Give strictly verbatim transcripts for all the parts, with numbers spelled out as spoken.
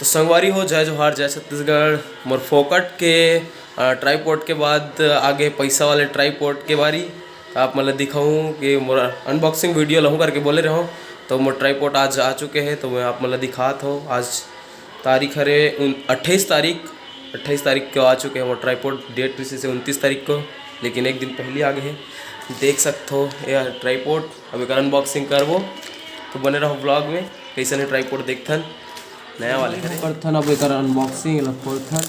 तो संगवारी हो, जय जोहार, जय छत्तीसगढ़। मोर फोकट के, अ, ट्राइपॉड के बाद आगे पैसा वाले ट्राइपॉड के बारी। आप मन ल दिखाऊं कि मोर अनबॉक्सिंग वीडियो लहूं करके बोले रहूं, तो मोर ट्राइपॉड आज आ चुके हे। तो मैं आप मन ल दिखात हूं, आज तारीख हरे उन-, अट्ठाईस तारीख, अट्ठाईस तारीख के आ चुके हे मोर ट्राइपॉड। डेट रिहिस हे उनतीस तारीख को, लेकिन एक दिन पहली आ गए हे। देख सकत हो ये ट्राइपॉड। अब एकर अनबॉक्सिंग करबो, तो बने रहो ब्लॉग में। कैसन हे ट्राइपॉड देखथन, नया वाले हरे। करथन अब एकर अनबॉक्सिंग, एला खोलथन,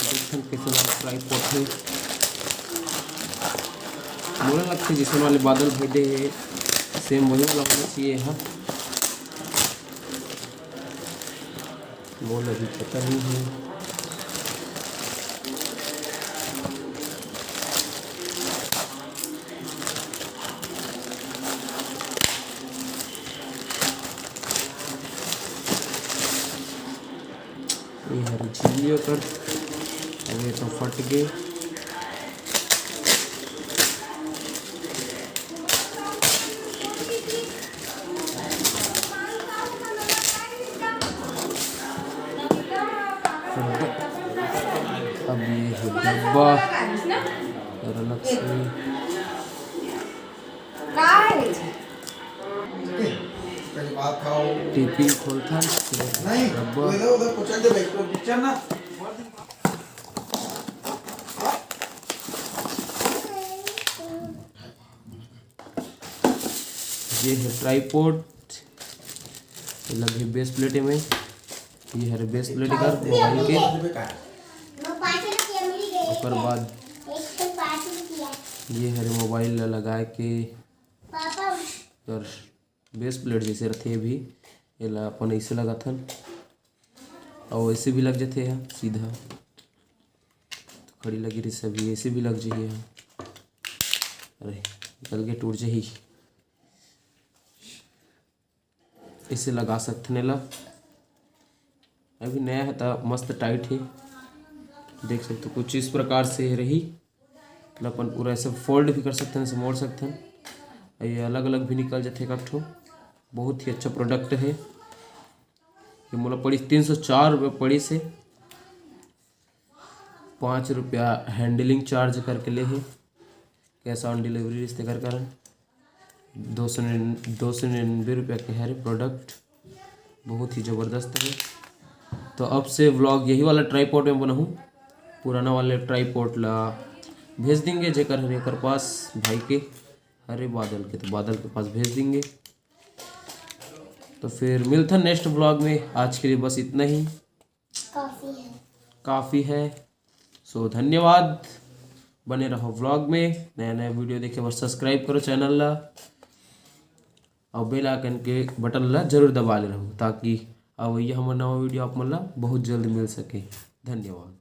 देखथन कैसन वाला ट्राइपॉड हे। मोला लगथे जैसन वाले बादल भाई दे हे, सेम वही वाला होना चाहिए हा। मोला भी पता नहीं है। ये हर झिल्ली ओकर, अब ये तो फट गए। अब ये है डब्बा, और अलग से का है? पहले भात खाओ। टिफिन खोलथन, फिर नहीं, डब्बा। वो इधर उधर कुचल दे भाई, तो पिक्चर ना। ये है ट्राइपॉड, ये लगे बेस प्लेट में। ये हरे बेस प्लेट कर मोबाइल के। ओकर बाद ये हरे मोबाइल ला लगाए के कर बेस प्लेट जैसे रथे, भी एला अपन ऐसे लगाथन, और ऐसे भी लग जाथे ह सीधा। तो खड़ी लगी रही सभी, ऐसे भी लग जाही ह। अरे, निकल के टूट जाही। इसे लगा सकथन एला। अभी नया है त मस्त टाइट है, देख सकते हो कुछ इस प्रकार से रही। अपन पूरा ऐसे फोल्ड भी कर सकते हैं, ऐसे मोड़ सकते हैं। ये अलग अलग भी निकल जाते एक ठो। बहुत ही अच्छा प्रोडक्ट है। ये मोला पड़ीस तीन सौ चार रुपये पड़ीस हे। पाँच रुपया हैंडलिंग चार्ज करके ले हे। कैश ऑन डिलीवरी रिहिस तेकर कारण दो सौ निन-, दो सौ निन्यानवे रुपया के हरे प्रोडक्ट, बहुत ही ज़बरदस्त है। तो अब से व्लॉग यही वाला ट्राइपॉड में बनाऊँ, पुराना वाले ट्राइपॉड ला भेज देंगे जेकर हरे ओकर पास, भाई के हरे बादल के, तो बादल के पास भेज देंगे। तो फिर मिलता नेक्स्ट व्लॉग में, आज के लिए बस इतना ही। काफ़ी है। काफ़ी है। सो धन्यवाद, बने रहो व्लॉग में। नया नया वीडियो देखे बर सब्सक्राइब करो चैनल ला, और बेल आइकन के बटन ला जरूर दबा ले रहो, ताकि अवैया हमर नवा वीडियो आप मन ला बहुत जल्द मिल सके। धन्यवाद।